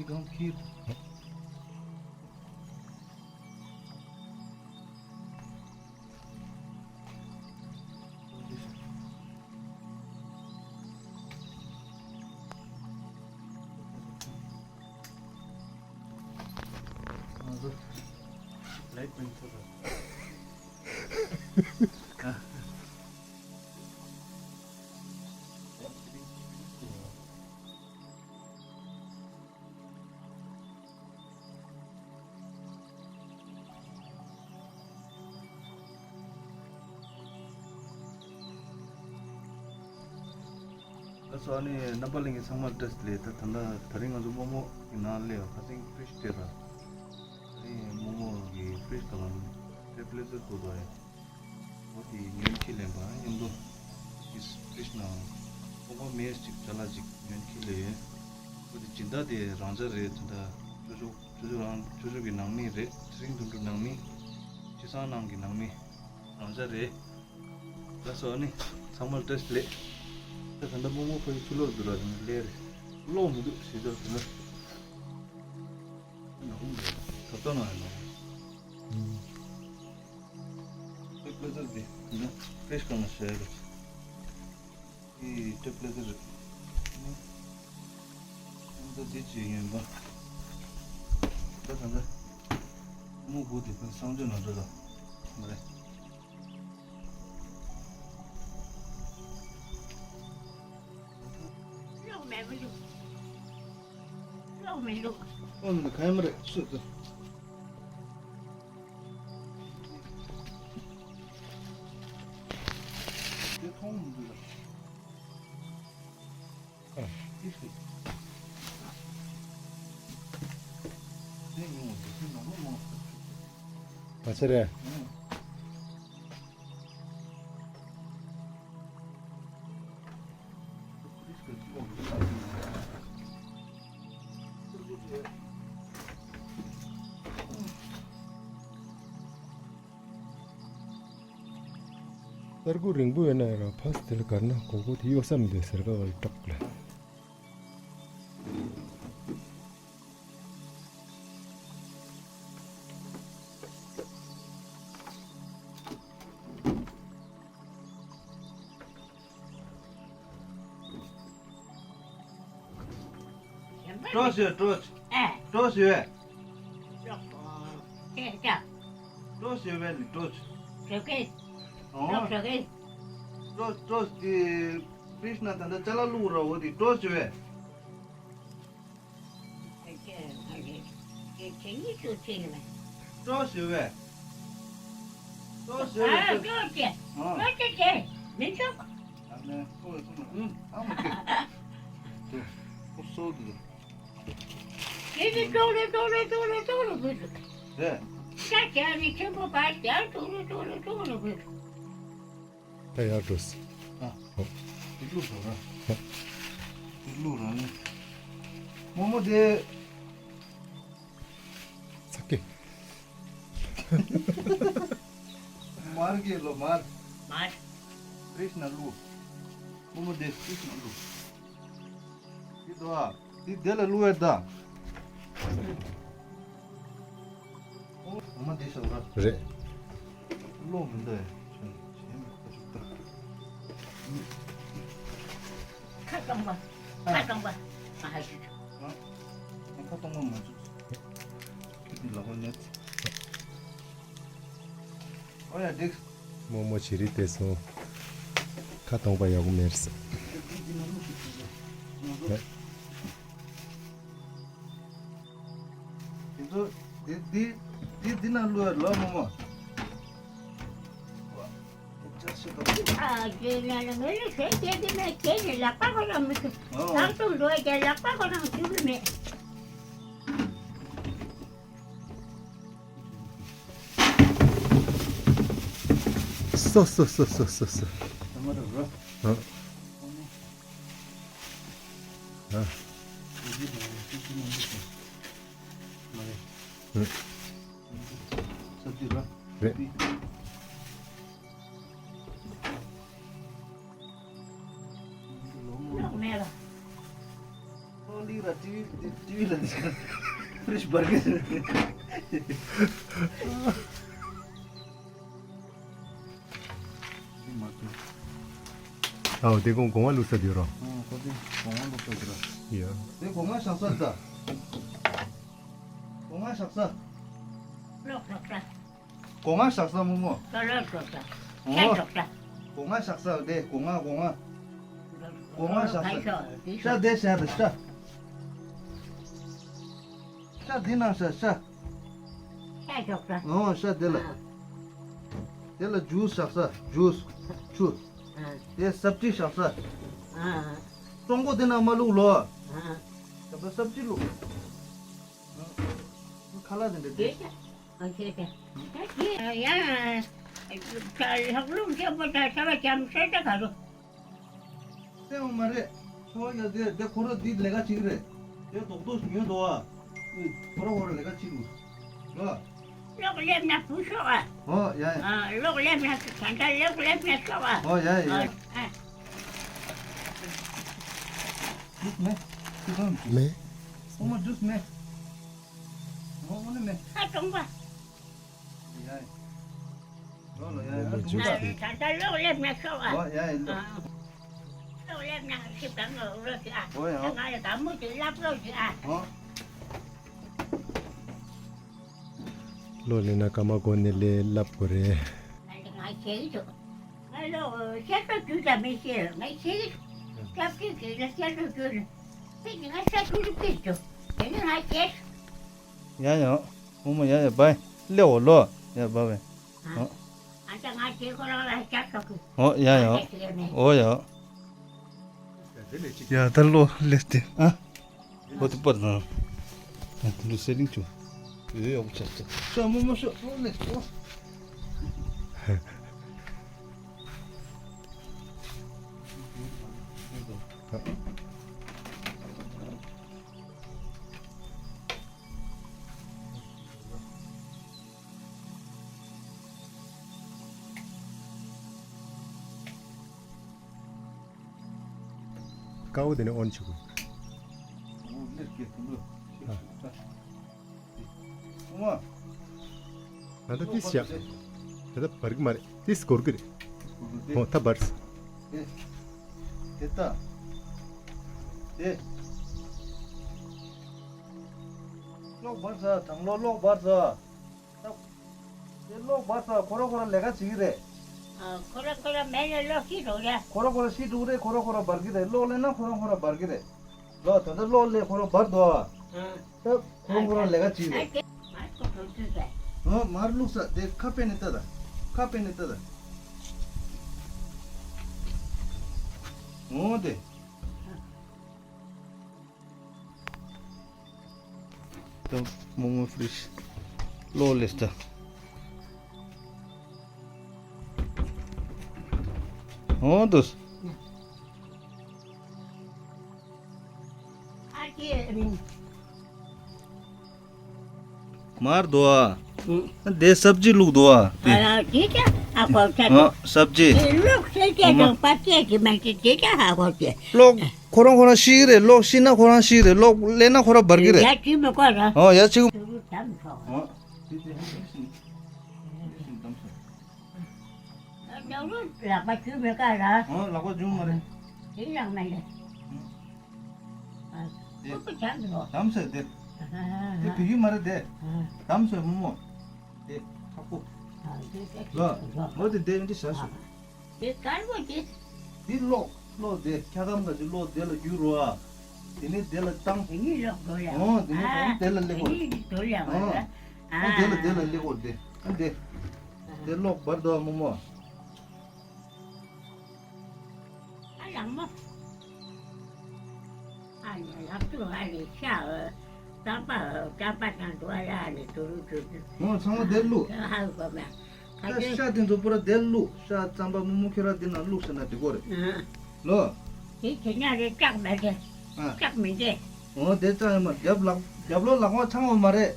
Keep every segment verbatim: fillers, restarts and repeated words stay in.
གང་ཁྱེར། ང་ཚོ་ལེགས་མིན་ཚོ་དང་། ལགས་སོ། ཨ་ནི་རྣམ་པ་ལྷན་རྒྱས་ཚང་མར་བཀྲ་ཤིས་བདེ་ལེགས། ད་ད་ལྟ་དེ་རིང་ང་ཚོ་རྨོ་མོ་གི་ནང་སླེབས་པ། ད་ཐེངས་ཕི་རི་ཇི་སྤྲད་ད། དེ་རིང་རྨོ་མོ་གི་ཕི་རི་ཇི་གང་ལ་ཊེབ་ལེ་ཛར་དགོས་འདུག་ཨེ། འོ་དེ་ཉོས་ཁྱེར་ལེན་པ་མཉམ་དུ་ཕི་རི་ཇི་ནང་ཁོག་པ་མེད་ཅིག་ཅ་ལག་ཅིག་ཉོས་ཁྱེར་ལེན་ཡོད། འོ་དེ་སྦྱིན་བདག་དེ་རང་འཇགས་རེད། ད་ལྟ་ཆོས་ཕྱོགས་ཆོས་ཕྱོགས་རང་ཆོས་ཕྱོགས་ཀྱི་ནང་མི་རེད། ཚེ་རིང་དོན་གྲུབ་ནང་མི། སྤྱི་བསང་ནང་གི་ནང་མི་རང་འཇགས་རེད། ལགས་སོ། ཨ་ནི་ཚང་མར་བཀྲ་ཤིས་བདེ་ལེགས། ད་ད་ལྟ་རྨོ་མོ་ཕ་གི་ཚུར་ལོག་འདུག་ར། དེ་ནས་སླེབས་རེད། ལོག་མི་འདུག་ཞེས་བྱ་ཟེར་ན། ད་ལྟ་ན་ཡིན་ནོ། ཨེ་པི་ལེ་ཛར་འདི་ད་ཕི་རི་ཇི་གང་ལ་བཞག་ཡོད་རེད། ཨི་ཊེབ་ལེ་ཛར་རེད། ཨ་ནི་ད་འདི་ཅིག་ཡིན་པ། ད་ད་ལྟ་རྨོ་མོ་སྒུག་དེ་ཕ་གསང་སྤྱོད་ནང་འགྲོ་ད། མ་རེད། གློག་མེད་མི་འདུག་གློག་མི་འདུག་གློག་མི་འདུག་ག་ཡང་མ་རེད། སུ་དེ། དེ་མཐོང་མི་འདུག་ལ། ཨ། ཨི་ཤི། དེ་ཉུང་བ་དེ་ཚོའི་ནང་ལོགས་མང་། ཨ་ཙི་རེད། ཨང་། གསར་འགོད་རིང་པོ་ཡོད་ན་ཡང་རང་ཕ་སི་དེ་ལ་གར་ན་གོ་གོ་དེ་གཡོ་ས་མི་འདུག་ཟེར་ག་བ་སྐྲག་ལ། ཀྲོ་ཞུ་ཀྲོ། ཨེ། ཀྲོ་ཞུ་བས། ཀྲོ་ཞུ་བས། ཀྲོ་ཞུ་བས་ནི་ཀྲོ་ཞུ། ཞུ་གི། ཨོ། ཀྲོ་ཞུ་གི། ཀྲོ་ཀྲོ་དེ་པིས་ན་ད་ལྟ་ཅ་ལག་བླུག་ར། འོ་དེ་ཀྲོ་ཞུ་བས། ཀྲོ་ཞུ་བས། ཀྲོ་ཞུ་བས། ཨ། ཀྲོ་ཞུ། ཨ། མི་ཆོག་ཨ་ནི་ཀྲོ་ཞུ་ཨ་མ་ཀྲོ། ཀྲོ་ཞུ་དེ། དེ་ནི་ཀྲོ་ལེ་ཀྲོ་ལེ་ཀྲོ་ལེ་ཀྲོ་ལེ་བུད་འདུག་རེད། ཤ་རྒྱག་ནི་ཆེན་པོ་བར་རྒྱག་ཀྲོ་ལེ་ཀྲོ་ལེ་ཀྲོ་ལེ་བུད་འདུག་ད་ཡར་འགྲོ་སི། ཨ། ཨོ། དེ་བླུག་རོགས་ར། ཨ། དེ་བླུག་རོགས་ནི། རྨོ་མོ་དེ། ཚ་གི། མར་གི་ལོ་མར། མར། པིས་ན་བླུག་རྨོ་མོ་དེ་པིས་ན་བླུག་དེ་དོ་ཨ། དེ་དེ་ལ་བླུག་ཡ་ད། ཨོ་མ་དེ་ཤོག་ར། རེད། བླུག་མི་འདུག་ཡ། ཁ་སྟོང་པ། ཁ་སྟོང་པ། ཨ། ཁ་ཤུ་ཤུ། ཨ། ཁ་སྟོང་པ་མ་བྱུང་། ཁྱེད་ཀྱི་ལག་པ་ཉར། ཨོ་ཡ་འགྲིག་རྨོ་མོ་བྱི་རིལ་བལྟས་སོང་། ཁ་སྟོང་པ་ཡག་པོ་མེད་ཟེར། དེ་ཚོ་དེ་དེ་དེ་དེ་ན་བླུག་ཡ་ལོ་རྨོ་མོ། ཨ་ཅེ་ན་ལ་ངོས་ལ་ཞོན་སྐྱེལ་གི་མེད། ཁྱེད་ནི་ལག་པ་ཁོ་རང་མི་ཐུབ། ཨོ། ལག་ཏུ་འགྲོ་རྒྱ་ལག་པ་ཁོ་རང་ཐུབ་གི་མེད། སོ་སོ་སོ་སོ་སོ་སོ། ཨ། ཨ། ཨ། རེད། ཊི་ཝི་ཊི་ཝི་ལ་ཕི་རིཇ་བར་གི། ཨའོ་དེ་གོང་གོང་བ་བླུགས་ས་དེ་རོ། ཨོ་ཁོ་དེ་གོང་བ་བླུགས་ས་དེ་རོ། ཡ། དེ་གོང་བ་བཞག་ས་ད། གོང་བ་བཞག་ས། ལོག་ལོག་ས། སྒོ་ང་བཞག་ས་རྨོ་མོ། ལོ་ལོ་ལོ་ལོ། ཤ་ཨོ། འཇོག་ས། སྒོ་ང་བཞག་ས་དེ་སྒོ་ང་སྒོ་ང་། སྒོ་ང་བཞག་ས། ཤ་དེ་ཤ་དེ་ཤ། ཤ་དེ་ནང་ཤ་ཤ། ཤ་འཇོག་ས། ཨོ་ཤ་དེ་ལ། ཨ། དེ་ལ་ཇུས་བཞག་ས་ཇུས། ཆུ། ཨ། དེ་སབ་ཅི་བཞག་ས། ཨ། ཙོང་གོ་དེ་ནང་མ་བླུགས་ལོ། ཨ། ད་སབ་ཅི་བླུགས། ཁ་ལག་དེ་འདྲ་དེ། ཨ་ཁྱེད་ཀྱ། ད་ཁྱེད་ཡང་ལྷག་ལུག་ཆེན་པོ་དང་ས་བ་ཅམ་སེ་ད་ག་རུ། སེམས་མ་རེད། ཁྱོད་ཡ་དེ་དེ་ཁོ་རོ་འདི་ལས་ཀ་བྱེད་ཀྱི་རེད། དེ་རྡོག་རྡོག་ཉོས་འདུག་ཨ། ཁོ་རོ་ཁོ་རོ་ལས་ཀ་བྱེད་དགོས། ལོ། གློག་ལེབ་ན་བུ་ཤོག་ཨ། ཨོ་ཡ་ཡ། ཨ་གློག་ལེབ་ན་ད་ལྟ་གློག་ལེབ་ན་ཤོག་ཨ། ཨོ་ཡ་ཡ། ཨ། ཨ། ཇུས་མེད། ཇུས་མེད། མེད། ཨོ་མ་ཇུས་མེད། ཨོ་ཨོ་ནི་མེད། ཨ་གྲོང་པ། ཡ་ཡ། ལོ་ལོ་ཡ་ཡ། ཨ་ཇུས་ད་ད་ལྟ་གློག་ལེབ་ན་ཤོག་ཨ། ཨོ་ཡ་ཡ་ལོ། ཨ། གློག་ལེབ་ན་ཤི་གང་ག་འུ་རོ་ཤི་ཨ། ཨོ་ཡ། ང་ཡ་དགའ་མོ་ཅིག་ལབ་རོགས་ཤི་ཨ། ཨོ། གློག་ལེན་ན་སྐར་མ་གོ་ནས་ལས་བསླབ་དགོས་རེད། ང་ལ་ང་ཞེ་གི་འདུག་ང་ལོ་ཤ་ཚ་རྒྱུ་ད་མི་ཤེས་ང་ཞེ་གི་འདུག་སྐྱབས་ཀྱི་གི་ལ་ཤ་ཚ་རྒྱུ་ནི་ཕི་གི་ང་ཤ་ཚ་རྒྱུ་རུ་ཕི་འདུག་དེ་ནི་ང་ཞེ། ཡ་ཡ། ཨོ་མ་ཡ་ཡ་བའི་ལེ་འོ་ལོ་ཡ་བ་བའི། ཨ་ཨ་ཅག་ང་ཞེ་ཁོ་རང་ལ་ཤ་ཚ་གི་ཨོ་ཡ་ཡ། ཨོ་ཡ། ཡ་ད་ལོ་ལེ་དེ་ཨ། ཧོ་དུ་པར་དང་། ལུ་སེ་ལིང་ཆུ། ཡོ་ཡོ་ཆ་ཆ། ཤ་མོ་མོ་ཤ་མོ་ལེ་ཤ། ཀའོ་དེ་ནས་ཨོན་ཆུ་གུ། ཨ། ང་ད་ཏིས་ཡ། ད་ད་བར་གི་མ་རེད། ཏིས་གོར་གི་རེད། ཧོ་ད་བར་སི། དེ། དེ་ད། དེ། གློག་བར་ས་དང་ལོ་གློག་བར་ས། དེ་གློག་འབར་ས་ཁོ་ར་ཁོ་ར་ལས་ཀ་བྱེད་ཀྱི་རེད། ཨ། ཁོ་ར་ཁོ་ར་མེད་ན་གློག་ཤི་འགྲོ་རེད། ཁོ་ར་ཁོ་ར་ཤི་འགྲོ་རེད། ཁོ་ར་ཁོ་ར་འབར་གྱི་རེད། གློག་ལེན་ན་ཁོ་ར་ཁོ་ར་འབར་གྱི་རེད། ལོ་ད་ལྟ་གློག་ལས་ཁོ་ར་འབར་འདུག་ཨ། ཨ། ད་ཁོ་ར་ཁོ་ར་ལས་ཀ་བྱེད་ཀྱི་རེད། ཨ། མར་བླུགས་ས་དེ་ཁ་པེ་ནས་ལྟ་ད། ཁ་པེ་ནས་ལྟ་ད། འོ་དེ། ད་མོག་མོག་ཕི་རིཇ་གློག་ལས་ད། འོ་འདུག་མར་འདུག་ཨ། ཨུ། དེ་སབ་ཇི་བླུགས་འདུག་ཨ། དེ། ཨ་དེ་ཀྱང་ཨ་ཁོ་ཆ་ཨ་སབ་ཇི། དེ་བླུགས་སེ་ཀྱང་ཨོ་མ། དང་པ་སྐྱེས་ཀྱི་མ་ཤེས་དེ་ཀྱང་ཧ་གོ་ཀྱི། གློག་ཁོ་རང་ཁོ་རང་ཤི་གི་རེད། གློག་ཤི་ན་ཁོ་རང་ཤི་གི་རེད། གློག་ལེན་ན་ཁོ་རང་འབར་གི་རེད། ཡ་ཅི་མི་གོ་ར། ཨོ་ཡ་ཅི། དུ་རུ་དམ་སོང་། ཨོ། དེ་དེ་ཧ་ཤི་ཤི་དམ་སོང་། ཨ་ནོར་ལུ་ལག་པ་འཇུ་མི་དཀའ་ར། ཨོ་ལག་པ་འཇུ་མ་རེད། དེ་ཡང་མ་རེད། ཨ་དེ་ཁུ་ཁུ་དམ་སོང་། དམ་སོང་དེ། ཨ་དེ་བི་ཡུ་མ་རེད་དེ། ཨ་དམ་སོང་མོ་མོ། དེ་ཁ་ཁུ། ཨ་དེ་དེ་ལོ། ཨོ་དེ་དེ་འདི་ཤ་ཤུ། དེ་དཀར་པོ་དེ། འདི་གློག་གློག་དེ་འཁྱག་སྒམ་ག་ཅིག་གློག་དེ་ལ་བརྒྱུད་རོགས་ཨ། དེ་ནས་དེ་ལ་བཏང་། དེ་ནས་གློག་འགྲོ་ཡ། ཨོ་དེ་ནས་ཨ་བཏང་དེ་ལ་སླེབས་དེ་དགོས། ནས་འགྲོ་ཡ་ཨོ། མ་རེད། ཨོ་དེ་ལ་དེ་ལ་སླེབས་དགོས་དེ། ཨ་དེ། དེ་གློག་འབར་འདུག་ཨ་མོ་མོ། ཨ་ལགས་མོ། ཨ་ནི་ལག་ཏུ་ཨ་ནི་ཤ་འོ། རྩམ་པ་འོ། རྩམ་པ་དང་དུ་ཨ་ལ་ཨ་ནི་དུ་རུ་དུ་རུ། ཨོ་ཚང་མ་དེར་བླུགས། ཨ་ཧ་གོ་མ། ད་ཤ་དེ་ཚོ་པུ་ར་དེར་བླུགས། ཤ་རྩམ་པ་མོག་མོག་ཁྱོད་ར་འདི་ནང་བླུགས་ཟེར་ན་འགྲིག་གོ་རེད། ཨ། ལོ། དེ་དེ་ན་རེ་བཀྲག་མ་རེད། ཨ། བཀྲག་མི་འདེ། ཨོ་དེ་བཀྲག་ཡོད་མ་རྒྱབ་ལག་རྒྱབ་ལོག་ལག་པ་ཚང་བ་མ་རེད།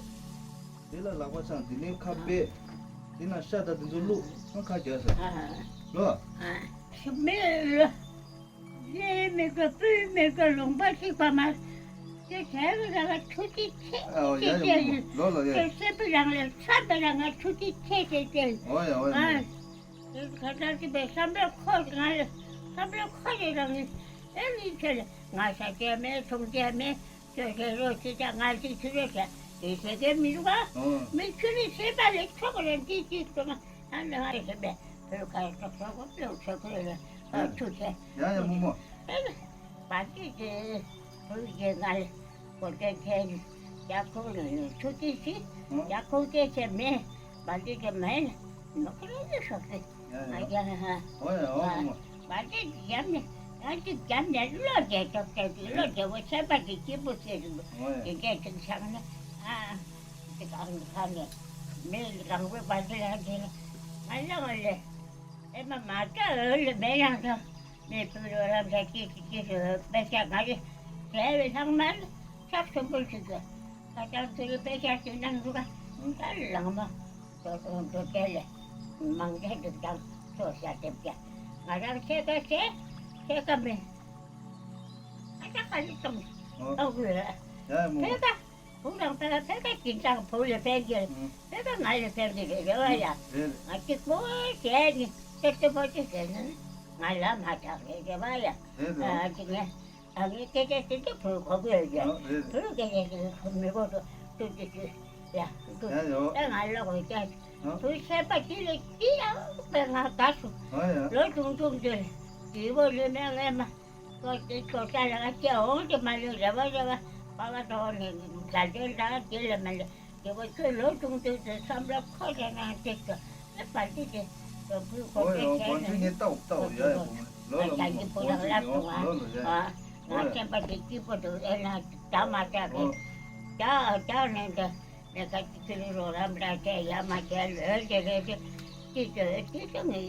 དེ་ལ་ལག་པ་ཚང་དེ་ནས་ཁ་སྦས། དེ་ན་ཤ་དང་དེ་ཚོ་བླུགས། ཨ་ཁ་རྒྱག་ས། ཨ། ལོ། ཨ། ཤི་མེད་ལོ། ལས་མེད་ག་སྤུས་མེད་ག་ལུང་པ་ཞིག་པ་མ། དེ་དེ་རུ་ར་བ་ཐུགས་རྗེ་ཆེ། ཨ་ཨོ་ཆེ་ཡ་ཡ་ཆེ་མོ་ཡིན། ལོ་ལོ་ཡ། དེ་སེ་པི་རང་ལ་ཚ་པི་རང་ང་ཐུགས་རྗེ་ཆེ་ཆེ་ཆེ། ཨོ་ཡ་ཨོ་ཡ་ཨ། མོ། དེ་ཁ་ཐག་གི་བའི་བསམ་པའི་འཁོར་ང་ལ་བསམ་པའི་འཁོར་རེ་རང་ནི་ཨེ་ནི་ཆེ་ལ་ང་ས་ཆེ་མེད་ཚོང་ཆེ་མེད་ཆོས་ཆེ་རོ་ཆེ་ཆ་ང་ཞིག་ཆུ་རེ་ཆེ་དེ་ཆེ་གེ་མི་རུ་ག་ཨོ། མི་ཆུ་ནི་སེ་པ་ལ་ཆོག་རེ་འདི་ཅིག་ཏུ་ང་ཨ་ནི་ང་རེ་ཆེ་བའི་བོད་ཁ་ཐག་ཆོག་གོ་ཕྱོགས་ཆོག་གོ་ལ་ཨ་ཐུགས་ཆེ། ཡ་ཡ་མོ་མོ། ཨེ་ནི། བ་ཏི་དེ་བུ་ཡི་ང་ལ་གོ་དོན་ཆེན་ཡ་ཁོ་ནི་ཆུ་ཏི་སི་ཡ་ཁོ་ཏེ་ཆེ་མེ་བ་ཏི་དེ་མེ་ནི་མ་ཁོ་རེ་ནི་ཤོག་སི་ཨ་ཡ་ཧ་ཨོ་ཡ་ཨོ་མོ། བ་ཏི་དེ་རྒྱབ་ནི་ཡང་ཅིག་རྒྱབ་ནི་བློ་བདེ་ཏོག་ཏོག་གི་བློ་བདེ་བོ་ཆེ་བ་དེ་སྐྱིད་པོ་ཆེ་རུ་ཨོ་ཡ་དེ་འདྲས་ཅིག་ཆགས་ན་ཨ་དེ་གང་གི་ཁ་ནས་མེ་གང་བོའི་བ་ཏི་ལ་དེ་ལ་ང་ལ་ང་ལས། ཨེ་མ་མ་ཀ་འོད་ལ་མེ་ཡང་དང་། མེ་ཕུ་རོ་རམ་ས་ཀི་ཀི་ཀི་སུ་དཔེ་ཆ་ག་རེ། དེ་བས་ལྷག་མ་ལ་ཕྱག་མཐོན་པོ་ཞིག་གི་ཁ་བྱང་ཚུ་རི་དཔེ་ཆ་ཞིག་གནང་འདུག་ག་ད་ལངས་མ། དོ་དོ་དོ་དེ་ལས་མང་ཆེ་འདུག་དང་ཚོ་ཤ་དེབ་ཀྱ་ང་རང་ཆེ་ག་ཆེ་ཆེ་ག་མེ། ཨ་ཅག་ག་ལི་གཏོང་གཏོང་དགོས། ཡ་མོ་ཕེ་ག་བུ་རང་ཕེ་ག་ཕེ་ག་ཅིན་ཅང་བུ་ལས་ཕན་གྱི་ཕེ་ག་ང་ལས་ཕན་གྱི་རེད་རེད་བ་ཡ། ང་གཅིག་པོ་བྱས་ནི་ཏེ་ཏེ་པོ་ཏེ་བྱས་ནི་ང་ལ་མ་ཆགས་རེད་རེད་བ་ཡ། ཨ་ཅིག་ནས་ད་ངས་སྐད་ཆ་དེ་འདྲ་བུ་གོ་དགོས་ཡ། བུ་སྐད་ཆ་དེ་མི་གོ་ཏུ་ཏུ་ཏུ་ཏུ་ཡ་ཏུ་ད་ང་ལོག་གི་ཀྱ་བུ་ཤེས་པ་དེ་ལས་ཅི་ཡང་པའི་ང་དགའ་སོང་། ལོ་ཆུང་ཆུང་དེ་དེ་བོ་ལུས་མེད་ངས་མ། ཁོ་དེ་ཁོ་ས་ལ་ང་སྐྱེ་འོང་དེ་མ་ལུས་རེ་བ་རེ་བ་པ་བ་དོ་ནས་དགའ་ལྡན་དང་དེ་ལ་མ་ལུས་དེ་བ་ཁྱོད་ལོ་ཆུང་དུས་དུས་བསམ་བློ་ཁོ་རེ་ན་དེ་ཚོ་ཨེ་བར་དུ་དེ་ཚོ་བུ་ཁོ་ཨོ་ཡ་དེ་བྱས་ཨོ་ནས་བར་དུ་ངས་ལྟ་འོ་ལྟ་འོ་ཡ་ཡ་བུ་མོ་ལོ་ལོ་ད་མོ་གི་བུ་བོ་རང་ཚོ་ལབ་ཡོང་སོང་ཨ། ལོ་ལོ་ཡ་ཡ་ང་ཨོ་ཡ་ཁྱེད་པ་དེ་སྐྱིད་པོ་འདུག་ཨེ་ན་ད་མ་ཆགས་གི་ད་ད་ནས་འདི། ནས་ཁ་ཅིག་ཁི་ལི་རོ་རམ་ར་ཅེ་ཡ་མ་ཅེ་ལོས་ཅེ་རེ་ཅེ་ཅི་ཅེ་ཅི་ཅེ་ངི་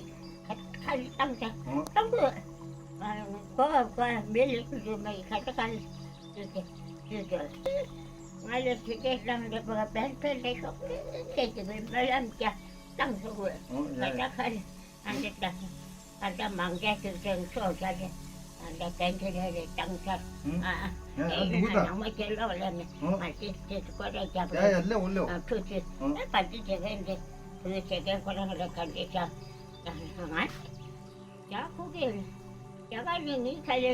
ཁ་ཁ་ལི་བཏང་ཅེ་ཨོ་བཏང་གི་གོ་གོ་མི་ལི་ཁུ་ལི་མ་ཡི་ཁ་ཅིག་ཁ་ལི་ཅི་ཅེ་ཅི་ཅེ་ང་ལི་ཅི་ཅེ་བཏང་ཅེ་པ་བན་ཕན་ལེ་ཤོག་ཅེ་ཅེ་མི་ལམ་ཅེ་བཏང་ཅེ་གོ་ཨོ་ཡ་ཁ་ཡ་ཅིག་ཁ་ལི། ཨ་འདི་ལྟ། ད་ལྟ་མང་རྒྱ་ཚུལ་ཁྲིམས་སྲོག་ཆགས་ཏེ། ད་ལྟ་བན་ཆེ་རེ་རེ་བཏང་ཚར། ཨ་ཨ། ཡ་ཡ་ཨེ་ཡིན་འདུག་ན་ད་ནང་མ་ཁྱེད་ལོག་ལ་ནི་ཨ་མ་ཅི་ཅི་སྐོར་ར་རྒྱབ་ཡ་རེད། ཡ་ལེའོ་ལེའོ། ཨ་ཁུ་ཚུལ་ཨ་ཨ་པ་ཅི་བྱེད་མཁན་དེ་བུ་བྱེད་མཁན་ཁོ་རང་ལ་ག་འདྲས་ཆགས། ད་ང་ཡ་ཁུ་གེ་ཡ་ག་ནི་ངའི་ཁ་ལེ་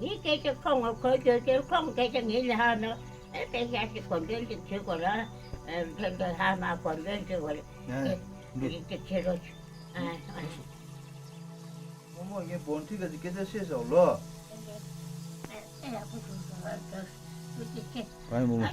ངའི་སྐད་ཆ་ཁོང་ངོ་ཁོ་ཚོ་ཚོ་ཁོང་སྐད་ཆ་ངའི་ལ་ཧ་མ་ཨེ་དཔེ་ཤ་ཞིག་གོ་འདོན་ཅིག་བྱེད་དགོས་ར། ཨེ་ཕན་ཚུན་ཧ་མ་གོ་འདོན་བྱེད་དགོས་ར། ཡ་ཡ་འདུག་ཡིན་གྱི་ཁྱེད་རོ། ཨ་ཨ། རྨོ་མོ་ངས་བོན་ཁྲིད་ག་ཅིག་སྐད་ཆ་བཤད་ཤག་ལོ། ཨ་ཡ་རྨོ་མོ།